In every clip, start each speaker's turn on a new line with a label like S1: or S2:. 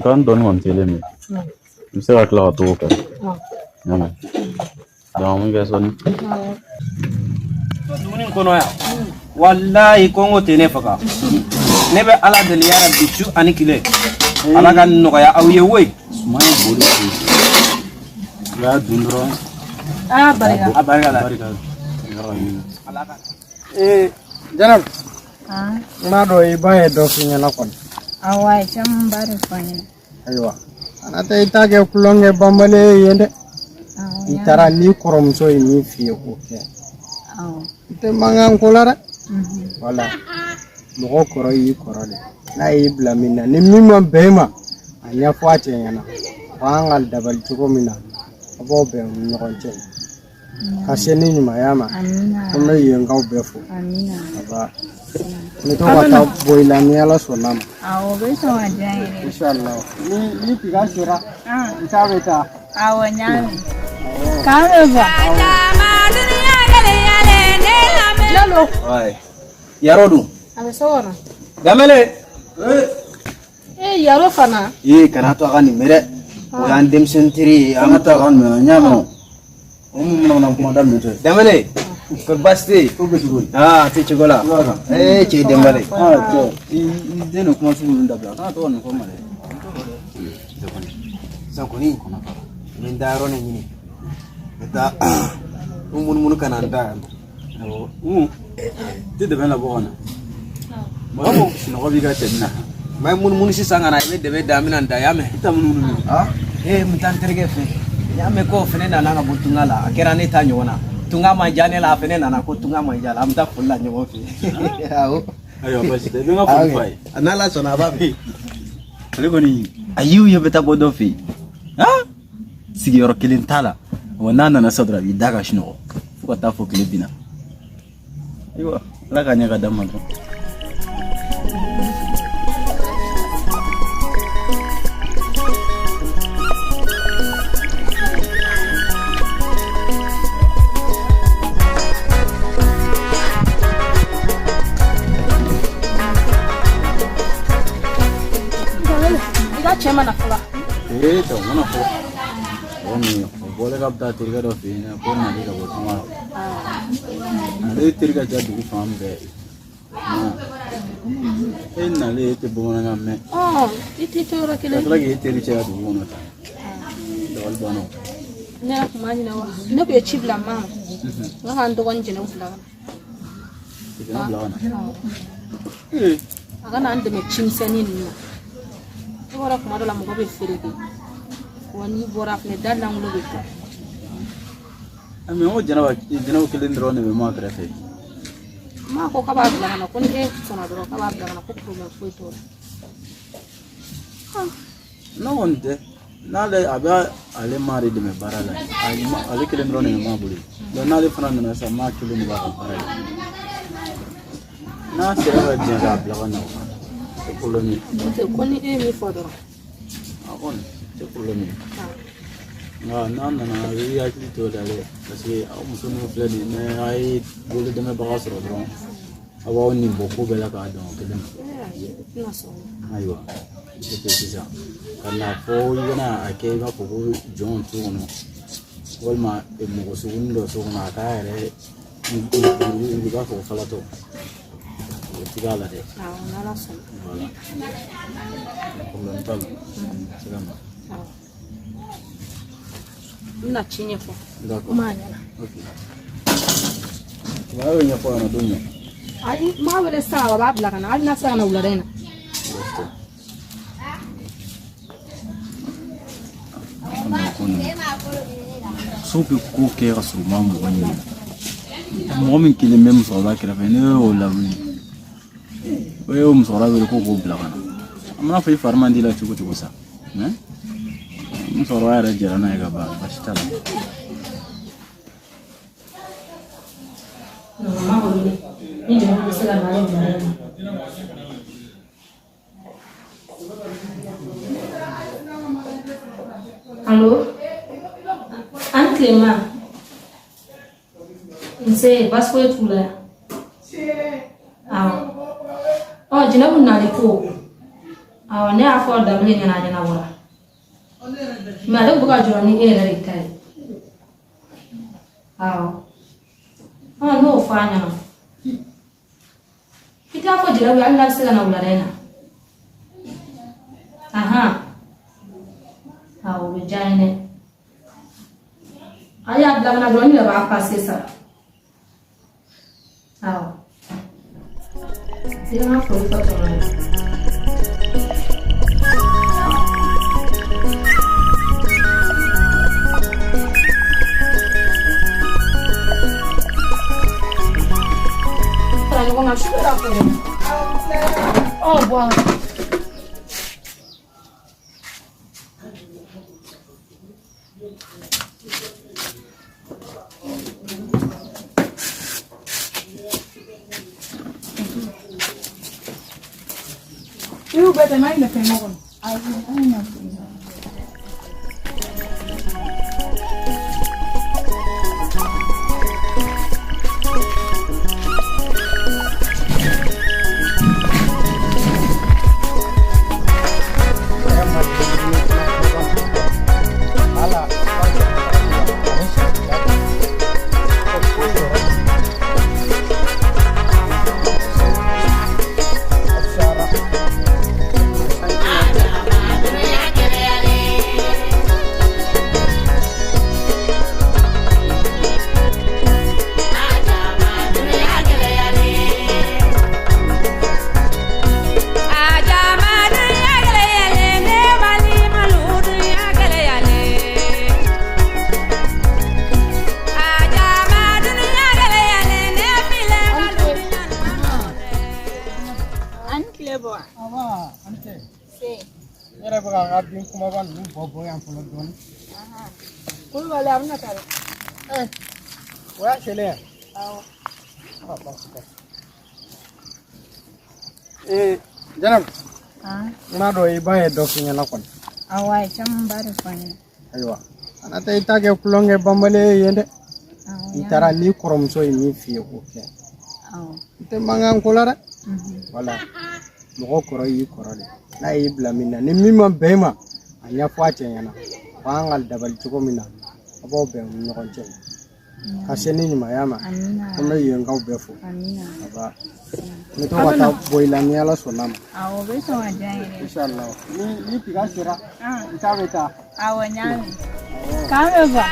S1: Gan dɔɔni kɔni telen bɛ. N bɛ se ka tila ka t'o kɛ. N y'a mɛn. Donc mun kɛ sɔɔni.
S2: Dumuni kɔnɔ yan, walayi, kɔngɔ tɛ ne faga. Ne bɛ Ala deli yarabi, su ani tile, Ala ka nɔgɔya aw ye woyi.
S1: Suman ye boli ye. I b'a dun dɔrɔn.
S3: Aa, barika.
S2: A barika la.
S1: Barika. Yɔrɔ ɲini.
S2: Ala ka
S4: Jɛnɛbu, n b'a dɔn i ba ye dɔ f'i ɲɛna kɔni.
S5: Awɔ, a ye camanba de fɔ n ɲɛna.
S4: Ayiwa, kana taa i ta kɛ tulonkɛ banbali ye yen dɛ.
S5: Awɔ.
S4: I taara n'i kɔrɔmuso ye min f'i ye, k'o kɛ.
S5: Awɔ.
S4: I tɛ mankan ko la dɛ. Wala mɔgɔ kɔrɔ y'i kɔrɔ de, n'a y'i bila min na, ni min ma bɛn i ma, a ɲɛfɔ a cɛ ɲɛna. O kan ka dabali cogo min na, a b'aw bɛn u ni ɲɔgɔn cɛ ka se ni ɲumanya ma.
S5: Amina.
S4: Ko n bɛ yenkaw bɛɛ fo.
S5: Amina.
S4: Aba, n bɛ to ka taa bɔ i la ni Ala sɔnna ma.
S5: Awɔ, o bɛ sɔn ka diya n ye dɛ.
S4: Inshallah, ni tiga sera, n ta bɛ taa.
S5: Awɔ, n y'a mɛn. K'an bɛ bɔ.
S3: Lalo.
S2: Ouais. Yaro dun?
S3: A bɛ so kɔnɔ.
S2: Danbɛlɛ.
S3: Ee, Yaro fana.
S2: Ee, kana to a ka nin mɛn dɛ, o y'an denmisɛnnin teri ye, an
S1: An ka taa ka nin mɛn, n y'a mɛn o. O mun mana kuma daminɛ tɔ ye.
S2: Danbɛlɛ, kɔri baasi tɛ yen?
S1: Ko bɛ cogo di?
S2: Aa, a tɛ cogo la.
S1: I b'a kan.
S2: Ee, cɛ Danbɛlɛ.
S1: Ah, cɛ, i den de kuma sugu ninnu dabila. Kana to ka nin fɔ n ma dɛ.
S2: Sisan kɔni, n bɛ n da yɔrɔ de ɲini, n bɛ taa n munumunu ka na n da yan.
S1: Awɔ. Un. Tɛ dɛmɛ labɔ ka na. Mɔgɔ sunɔgɔ b'i ka cɛnin na.
S2: N bɛ munumunu sisan ka na, i bɛ dɛbɛ da, n bɛna n da, y'a mɛn?
S1: I ta munumunu min.
S2: Ee, n bɛ taa n terikɛ fɛ. N y'a mɛn k'o fɛnɛ nana ka bɔ tunga la, a kɛra ne ta ɲɔgɔn na. Tunga man diya ne la, a fɛnɛ nana ko tunga man diya la, an bɛ taa foli la ɲɔgɔn fɛ. Awɔ.
S1: Ayiwa, baasi tɛ. I bɛ n ka foli f'a ye.
S2: N'Ala sɔnna, a b'a mɛn.
S1: Ale kɔni, a y'u ye bɛ taa bɔ dɔ fɛ yen. Han? Sigiyɔrɔ kelen t'a la. Wa n'a nana sa dɔrɔn, a b'i da ka sunɔgɔ. Fo ka taa fɔ tile binna. Ayiwa, Ala k'a ɲɛ ka d'an ma dɔrɔn.
S3: I ka cɛ mana fɔlɔ.
S1: Ee, cɛ, o mana fɔ. Mɔgɔ min o bɔlen k'a bɛ taa terikɛ dɔ fɛ yen, ko nali ka bɔ tunga la. Ale teri ka ca dugu fan bɛɛ. E nalen, e tɛ bamanankan mɛn.
S3: Ɔ, i t'i to yɔrɔ
S1: Ka
S3: kelen.
S1: tila k'e teri caya dugu kɔnɔ tan. Dabali banna o.
S3: Ne yɛrɛ kun b'a ɲinɛ wa. Ne kun ye ci bila ma. N ka n dɔgɔnin jɛnɛw bila ka na.
S1: I kana bila ka na.
S3: A ka na an dɛmɛ cimisɛnnin ninnu na. I b'a dɔn, kuma dɔ la mɔgɔ bɛ feere kɛ. Wa n'i bɔra a fɛnɛ, da lankolon bɛ to.
S1: Mais n ko Jɛnɛba, Jɛnɛba kelen dɔrɔn de bɛ maa kɛrɛfɛ.
S3: N m'a ko k'a b'a bila ka na, ko ni e sɔnna dɔrɔn k'a b'a bila ka na, ko problème foyi t'o la.
S1: Ne kɔni tɛ. N'ale a bɛ ale maa de dɛmɛ baara la, ale kelen dɔrɔn de bɛ maa bolo. Donc n'ale fana nana sisan, maa kelen de b'a ka baara ye. N'a sera ka jɛn k'a bila ka na, o tɛ problème ye.
S3: O tɛ ko ni e ye min fɔ dɔrɔn.
S1: A kɔni tɛ problème ye. Nka n'a nana, a b'i hakili to o la dɛ, parce que aw muso ninnu filɛ nin ye, ni a ye bolo dɛmɛbaga sɔrɔ dɔrɔn, aw b'aw nin bɔ ko bɛɛ la k'a dɔn o kelen ma.
S3: Ee, i tɛna sɔn.
S1: Ayiwa, o tɛ sisan ka na fɔ i bɛna a kɛ i b'a fɔ ko jɔn tu kɔnɔ, walima mɔgɔ sugunin dɔ so kɔnɔ, a k'a yɛrɛ i b'a fɔ ko falatɔ, o ti k'a la dɛ.
S3: Awɔ, n'Ala sɔnna.
S1: Voilà, problème t'a la, se ka na.
S3: Awɔ. N bɛna ci ɲɛfɔ.
S1: D'accord.
S3: N m'a ɲɛna.
S1: Ok, a y'o ɲɛfɔ a ɲɛna don jumɛn?
S3: Ayi, n b'a wele sisan, a b'a bila ka na, hali n'a sera ka na wulada in na.
S1: Baasi tɛ. Ko ninnu musow bɛ ko kɛ ka sɔrɔ u ma mɔgɔ ɲininka. Mɔgɔ min kelen bɛ musokɔrɔba kɛrɛfɛ, ne y'o lawuli, o y'o musokɔrɔba wele ko k'o bila ka na. A mana fɔ i fari man di la cogo cogo sa, mais musokɔrɔba yɛrɛ jɛra n'a ye ka ban, baasi t'a la.
S3: N m'a wele ni jama bɛ se ka na hali wulada in na. Allo? An tilema. Nse, baasi foyi t'u la yan. Awɔ. Ɔ, Jɛnɛbu nali ko. Awɔ, ne y'a fɔ Danbele ɲɛna, a ɲɛnabɔra. Mais ale bɛ ka jɔrɔ ni e yɛrɛ de ta ye. Awɔ. Ɔ, n'o fɔ a ɲɛna. I t'a fɔ Jɛnɛbu ye hali n'a bɛ se ka na wulada in na. Ahan. Awɔ, o bɛ diya n ye dɛ. A y'a bila ka na dɔrɔn, n yɛrɛ b'a pase sara. Awɔ. I ka n ka foli fɔ tɔnɔ ye. Fara ɲɔgɔn kan su bɛ ka ko dɛ. Ɔ bɔn.
S6: I y'u bɛɛ tɛmɛ, an ye fɛn kɔnɔ.
S5: Ayi, an y'a fɔ. An tile bɔ.
S4: Aba, an tɛ. Ne yɛrɛ bɛ ka n ka bin kumaba ninnu bɔ bɔ yan fɔlɔ dɔɔni.
S6: Kulubali, a bɛna taa dɛ.
S4: O y'a selen ye.
S6: Awɔ.
S4: Ah, baasi tɛ. Ee, Jɛnɛbu, n b'a dɔn i ba ye dɔ f'i ɲɛna kɔni.
S5: Awɔ, a ye camanba de fɔ n ɲɛna.
S4: Ayiwa, kana taa i ta kɛ tulonkɛ banbali ye yen dɛ.
S5: Awɔ,
S4: I taara n'i kɔrɔmuso ye min f'i ye, o kɛ.
S5: Awɔ.
S4: I tɛ mankan ko la dɛ. Wala, mɔgɔ kɔrɔ y'i kɔrɔ de. N'a y'i bila min na, ni min ma bɛn i ma, a ɲɛfɔ a cɛ ɲɛna. O kan ka dabali cogo min na, a b'aw bɛn u ni ɲɔgɔn cɛ. Ka se ni ɲumanya ma.
S5: Amina.
S4: An bɛ yenkaw bɛɛ fo.
S5: Amina.
S4: Aba. N bɛ to ka taa bɔ i la ni Ala sɔnna ma.
S5: Awɔ, o bɛ sɔn ka diya n ye dɛ.
S4: Inshallah. Ni tiga sera, n ta bɛ taa.
S5: Awɔ, n y'a mɛn. K'an bɛ bɔ.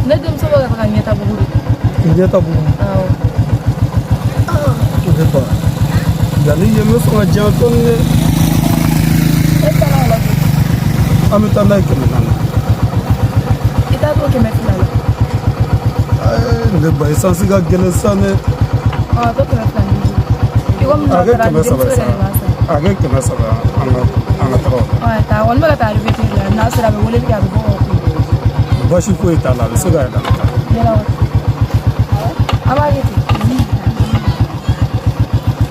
S3: Ne denmuso bɛ ka taga Ɲɛtabugu de.
S7: Ɲɛtabugu?
S3: Awɔ.
S7: Ne ba, yanni yen bɛ sɔn ka diya dɔɔni dɛ.
S6: E taara o la.
S7: An bɛ taa n'a ye 400.
S6: I t'a to 200 la.
S7: Ɛɛ, ne ba, esansi ka gɛlɛn sisan dɛ.
S6: Ɔ, a to 250. I komi
S7: A
S6: n'a
S7: kɛ
S6: taara
S7: 300
S6: denmuso
S7: ye sa.
S6: yɛrɛ de b'a san.
S7: A kɛ 300 an ka taga o la.
S6: Ɔ, taa a kɔni bɛ ka taa arrivé la, n'a sera a bɛ weleli kɛ, a bɛ bɔ k'o kun.
S7: Baasi foyi t'a la, a bɛ se ka yɛlɛ ka taa.
S6: Yala wa? An b'a kɛ ten.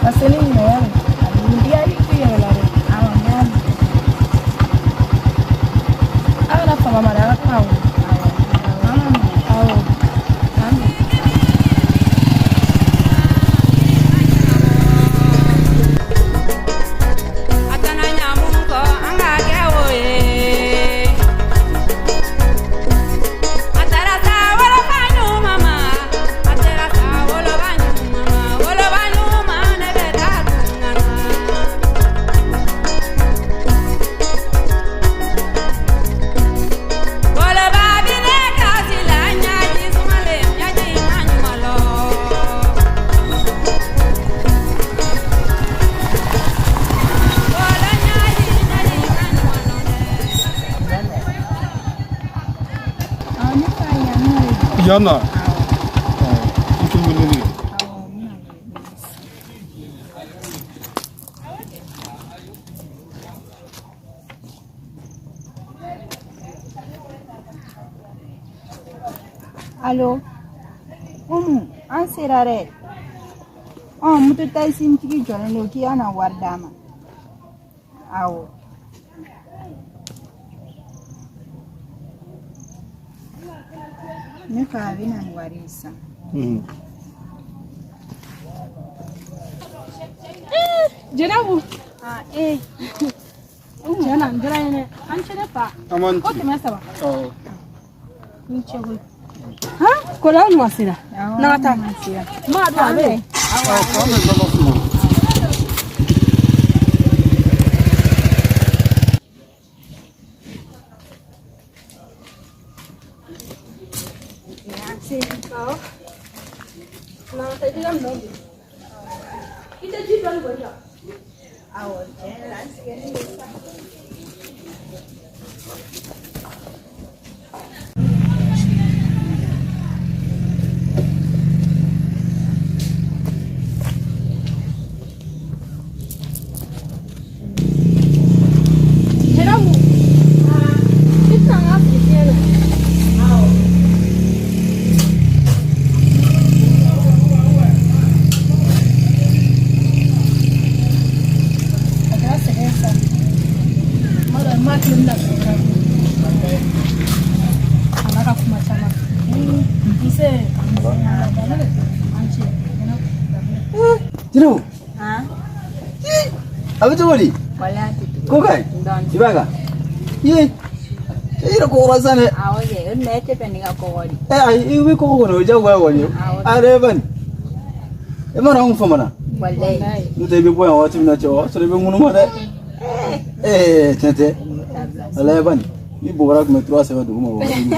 S6: Ka se ni ɲuman ye. I hakili to i yɛrɛ la dɛ.
S5: Awɔ, n y'a mɛn.
S6: A kana fama ma dɛ, a ka to k'a wele. Awɔ. K'an bɛn.
S5: Awɔ, ne fa yan nɔ de.
S7: Yan na? I tɛ weleli kɛ.
S5: Awɔ, n bɛna weleli kɛ. Allo Umu an sera dɛ. Ɔ moto taxi tigi jɔlen don k'i ka na wari d'a ma. Awɔ. Ne fa a bɛ na ni wari ye sisan.
S3: Jɛnɛbu.
S5: Ah ee.
S3: Tiɲɛ na n diyara n ye dɛ. An ce ne fa.
S4: An
S3: Ko 300.
S4: Awɔ.
S3: Ni ce koyi. Han kɔrɔ ɲuman sera.
S5: Awɔ,
S3: N'an ka taa.
S5: ɲuman sera.
S3: Ma dɔn a bɛ yen.
S4: K'an bɛ saba kuma.
S3: Awɔ. N'an ka taa i t'i ka minɛnw di. I tɛ ji dɔɔni bɔ i kan.
S5: Awɔ tiɲɛ yɛrɛ la n sɛgɛnnen don sa.
S3: Jɛnɛbu. I tɛna n ka fili fiɲɛ na.
S6: A kɛra sɛgɛn ye sa. Kuma dɔ la, n m'a kelen bɛna sɔrɔ a n'a ka kuma caman. Nse. An ce.
S2: Jɛnɛbu
S5: Han
S2: a bɛ cogo di
S5: walahi a tɛ tugu.
S2: ko ka ɲi
S5: Dɔɔni.
S2: i b'a kan ye i yɛrɛ kɔgɔra sisan dɛ.
S5: Awɔ kɛ o de la e tɛ fɛ ne ka kɔgɔ de.
S2: Ɛ ayi i bɛ kɔgɔ kɔni o diyagoya kɔni ye.
S5: Awɔ.
S2: A yɛrɛ bani e ma na anw famana
S5: Walahi.
S1: N'o tɛ i bɛ bɔ yan waati min na cɛ, o y'a sɔrɔ i bɛ ŋunuma dɛ. Ee tiɲɛ tɛ. Alaye bani ni bɔgɔra tun bɛ tura sɛbɛn dugu ma wagati min.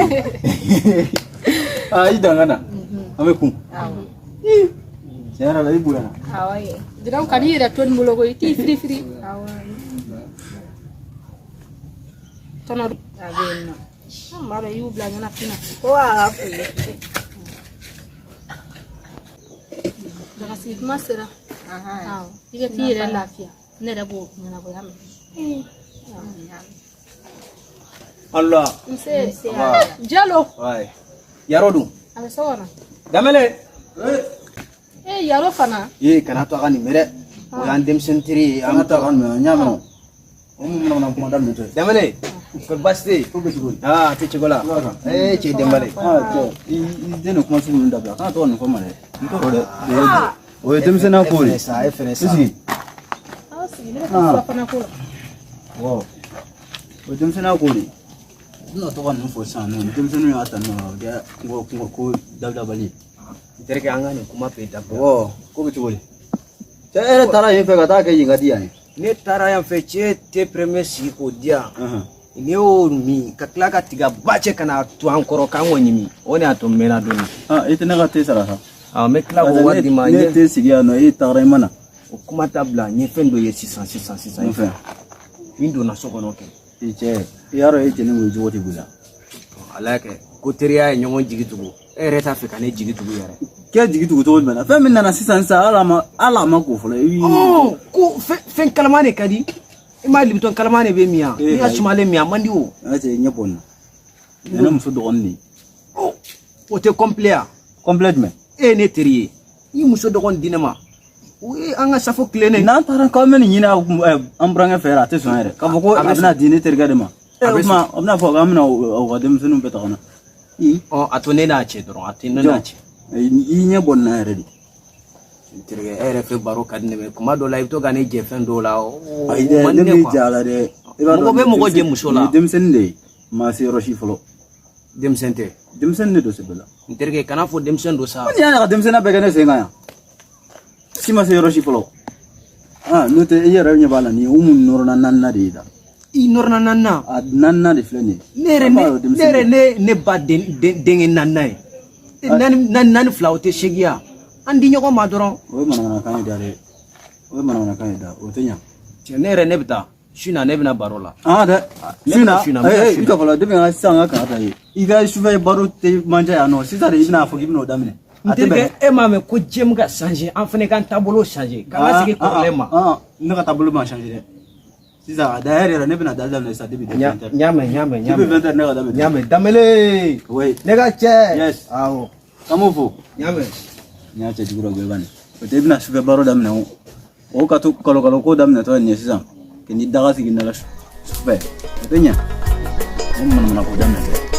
S1: Aa i dan ka na an bɛ kun.
S5: Awɔ.
S1: Tiɲɛ yɛrɛ la i bonyana.
S5: Awɔ kɛ.
S3: Jɛnɛbu kan'i yɛrɛ to nin bolo koyi. I t'i firi firi.
S5: Awɔ.
S3: Tɔnɔ dun.
S5: A bɛ yen nɔ.
S3: An b'a dɔn i y'u bila ɲɛnafin na.
S5: Ko a ka foli.
S3: Dagasigi kuma sera.
S5: Ahan.
S3: Awɔ. I ka t'i yɛrɛ lafiya. Ne yɛrɛ b'o ɲɛnabɔ i y'a mɛn.
S2: Allah.
S3: Nse. Jalo.
S2: Wayi. Yaro dun.
S3: A bɛ so kɔnɔ.
S2: Danbɛlɛ.
S3: Ee Yaro fana.
S2: Ee kana to a ka nin mɛn dɛ. O y'an denmisɛnnin teri ye.
S1: An ka taa kan mɛn n y'a mɛn o. O mun bɛna kuma daminɛ tɔ ye.
S2: Danbɛlɛ. Kɔri baasi tɛ yen.
S1: Ko bɛ cogo di?
S2: Aa a tɛ cogo la. Ee cɛ Danbɛlɛ.
S1: Aa cɛ i den de kuma sugu ninnu dabila kana to ka nin fɔ n ma dɛ. N t'o dɔn dɛ. O ye denmisɛnninya ko de ye.
S2: E fɛnɛ sa e fɛnɛ sa.
S1: I sigi.
S3: Aw sigi ne bɛ taa surafana ko la.
S1: Awɔ. O ye denmisɛnninya ko de ye. I bɛna to ka ninnu fɔ sisan nɔ ni denmisɛnninw y'a ta nɔ a bɛ kɛ kungo kungo ko dabilabali ye.
S2: N terikɛ an ka nin kuma bɛɛ dabila.
S1: Awɔ ko bɛ cogo di? Cɛ e yɛrɛ taara yen fɛ ka taa kɛ yen ka di yan ye.
S2: Ne taara yan fɛ cɛ te premier sigi k'o di yan. Ne y'o min ka tila ka tiga ba cɛ ka na to an kɔrɔ k'an k'o ɲimi o de y'a to n mɛnna dɔɔni.
S1: Aa i tɛ ne ka te sara sa.
S2: Awɔ n bɛ tila k'o wari d'i ma.
S1: Ne te sigi yan nɔ e tagara i ma na.
S2: O kuma dabila n ye fɛn dɔ ye sisan sisan sisan.
S1: Mun fɛn?
S2: N donna so kɔnɔ kɛ.
S1: I cɛ i y'a dɔn e cɛ ni o jogo tɛ bonya.
S2: Ala y'a kɛ ko teriya ye ɲɔgɔn jigi tugu e yɛrɛ t'a fɛ ka ne jigi tugu yɛrɛ.
S1: K'e jigi tugu cogo jumɛn na fɛn min nana sisan sisan hali a ma ko fɔlɔ.
S2: Ɔ ko fɛn kalaman de ka di i m'a Lipton kalaman de bɛ min yan n'i y'a sumalen min a man di o.
S1: A cɛ i ɲɛ bɔ nin na. Nin ye ne muso dɔgɔnin de ye.
S2: O tɛ complet ya.
S1: Complet jumɛn?
S2: E ye ne teri ye i muso dɔgɔnin di ne ma o ye an ka safo tilennen.
S1: N'an taara k'an bɛ nin ɲini an burankɛ fɛ yɛrɛ a tɛ sɔn yɛrɛ k'a fɔ ko a bɛna di ne terikɛ de ma. O tuma a bɛna fɔ k'an bɛna u ka denmisɛnninw bɛɛ ta ka na.
S2: Ɔ a to ne n'a cɛ dɔrɔn a tɛ ne n'a cɛ.
S1: I ɲɛ bɔ nin na yɛrɛ de.
S2: N terikɛ e yɛrɛ fɛ baro ka di ne ye kuma dɔ la i bɛ to ka ne jɛ fɛn dɔw la.
S1: Ayi dɛ ne b'i jɛ a la dɛ.
S2: Mɔgɔ bɛ mɔgɔ jɛ muso la.
S1: Nin ye denmisɛnnin de ye maa se yɔrɔ si fɔlɔ.
S2: Denmisɛn tɛ.
S1: Denmisɛnnin de don sɛbɛ la.
S2: N terikɛ kana fɔ denmisɛn don sa.
S1: Ko nin y'a ka denmisɛnninya bɛɛ kɛ ne sen kan yan. Si ma se yɔrɔ si fɔlɔ. N'o tɛ i yɛrɛ ɲɛ b'a la nin ye Umu nɔrɔna naaninan de ye da.
S2: I nɔrɔna naaninan?
S1: A naaninan de filɛ nin ye.
S2: Ne yɛrɛ ne yɛrɛ ne ba denkɛ naaninan ye. Naani naani fila o tɛ seegin ya. An di ɲɔgɔn ma dɔrɔn.
S1: O ye manamanakan ye da dɛ. O ye manamanakan ye da o tɛ ɲa.
S2: Cɛ ne yɛrɛ ne bɛ taa su in na ne bɛna baro la.
S1: Ah dɛ. Su in na i ka fɔlɔ depuis sisan n ka kan ta ye. I ka sufɛ baro tɛ man ca yan nɔ sisan de i bɛna fɔ k'i bɛna o daminɛ.
S2: N terikɛ e m'a mɛn ko diɲɛ bɛ ka changer an fana k'an taabolo changer k'an ka segin kɔrɔlen ma.
S1: Ne ka taabolo ma changer dɛ. Sisan a d'ailleurs yɛrɛ ne bɛna dali daminɛ sisan depuis 20 heures.
S2: N y'a mɛn, n y'a mɛn, n y'a
S1: Depuis
S2: mɛn.
S1: 20 heures ne ka da bɛ
S2: N y'a mɛn, Danbele.
S1: Oui.
S2: Ne ka cɛ.
S1: Yes.
S2: Awɔ.
S1: An b'o fo.
S2: N y'a mɛn.
S1: N y'a cɛ jugu dɔ gɛn bani. O tɛ i bɛna sufɛ baro daminɛ o. O ka to kalo kalo ko daminɛtɔ ye nin ye sisan. K'i ni daga sigi n da la sufɛ. O tɛ ɲɛ. O manamana ko daminɛ dɛ.